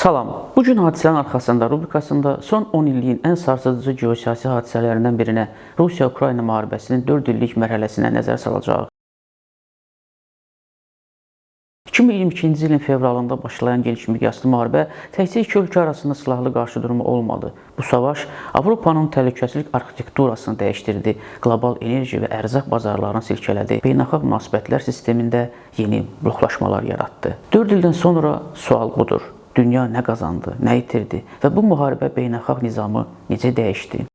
Salam. Bu gün hadisənin arxasında rubrikasında son 10 illiyin ən sarsıdıcı geosiyasi hadisələrindən birinə, Rusiya-Ukrayna müharibəsinin 4 illik mərhələsinə nəzər salacağıq. 2022-ci ilin fevralında başlayan geniş miqyaslı müharibə təkcə iki ölkə arasında silahlı qarşıdurma olmadı. Bu savaş Avropanın təhlükəsizlik arxitekturasını dəyişdirdi, qlobal enerji və ərzaq bazarlarını silkələdi, beynəlxalq münasibətlər sistemində yeni bloklaşmalar yaratdı. 4 ildən sonra sual budur: Dünya nə qazandı, nə itirdi və bu müharibə beynəlxalq nizamı necə dəyişdi?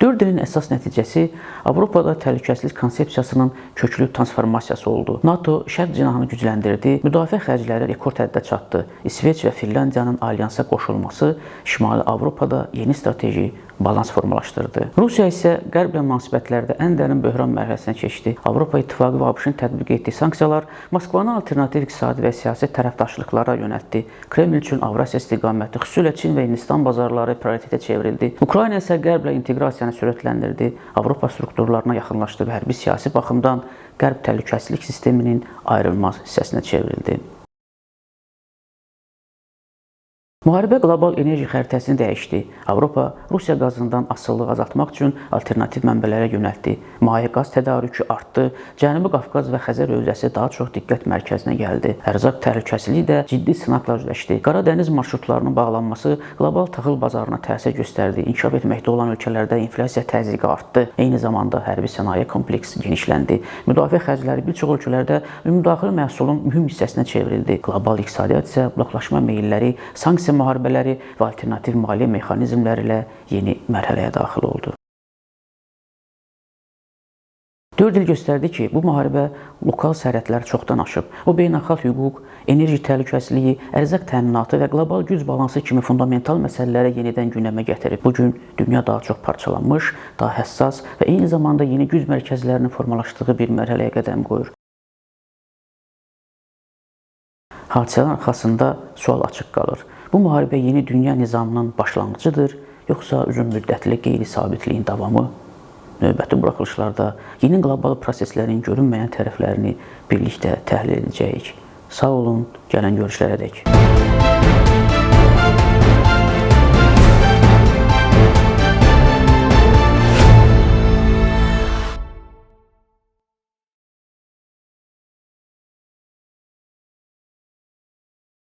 4 ilin əsas nəticəsi Avropada təhlükəsizlik konsepsiyasının köklü transformasiyası oldu. NATO şərq cinahını gücləndirdi, müdafiə xərcləri rekord həddə çatdı. İsveç və Finlandiyanın alyansa qoşulması Şimali Avropada yeni strateji balans formalaşdırdı. Rusiya isə Qərblə münasibətlərdə ən dərin böhran mərhələsinə keçdi. Avropa İttifaqı və ABŞ-ın tətbiq etdiyi sanksiyalar Moskvanı alternativ iqtisadi və siyasi tərəfdaşlıqlara yönəltdi. Kreml üçün Avrasiya istiqaməti, xüsusilə Çin və Hindistan bazarları prioritetə çevrildi. Ukrayna isə Qərblə inteqrasiyanı sürətləndirdi, Avropa strukturlarına yaxınlaşdı və hərbi siyasi baxımdan Qərb təhlükəsizlik sisteminin ayrılmaz hissəsinə çevrildi. Müharibə qlobal enerji xəritəsini dəyişdi. Avropa Rusiya qazından asılılığı azaltmaq üçün alternativ mənbələrə yönəltdi. Maye qaz tədarükü artdı. Cənubi Qafqaz və Xəzər hövzəsi daha çox diqqət mərkəzinə gəldi. Ərzaq təhlükəsizliyi də ciddi sınaqla üzləşdi. Qara dəniz marşrutlarının bağlanması qlobal taxıl bazarına təsir göstərdi. İnkişaf etməkdə olan ölkələrdə inflyasiya təzyiqi artdı. Eyni zamanda hərbi sənaye kompleksi genişləndi. Müdafiə xərcləri bir çox ölkələrdə ümumdaxili məhsulun mühüm hissəsinə çevrildi. Qlobal iqtisadiyyat isə bloklaşma meyilləri, sanksiya müharibələri və alternativ maliyyə mexanizmləri ilə yeni mərhələyə daxil oldu. 4 il göstərdi ki, bu müharibə lokal sərhədləri çoxdan aşıb. O beynəlxalq hüquq, enerji təhlükəsizliyi, ərzaq təminatı və qlobal güc balansı kimi fundamental məsələləri yenidən gündəmə gətirib. Bu gün dünya daha çox parçalanmış, daha həssas və eyni zamanda yeni güc mərkəzlərinin formalaşdığı bir mərhələyə qədəm qoyur. Hadisələrin arxasında sual açıq qalır. Bu müharibə yeni dünya nizamının başlanğıcıdır, yoxsa uzunmüddətli qeyri-sabitliyin davamı? Növbəti buraxılışlarda yeni qlobal proseslərin görünməyən tərəflərini birlikdə təhlil edəcəyik. Sağ olun, gələn görüşlərədək.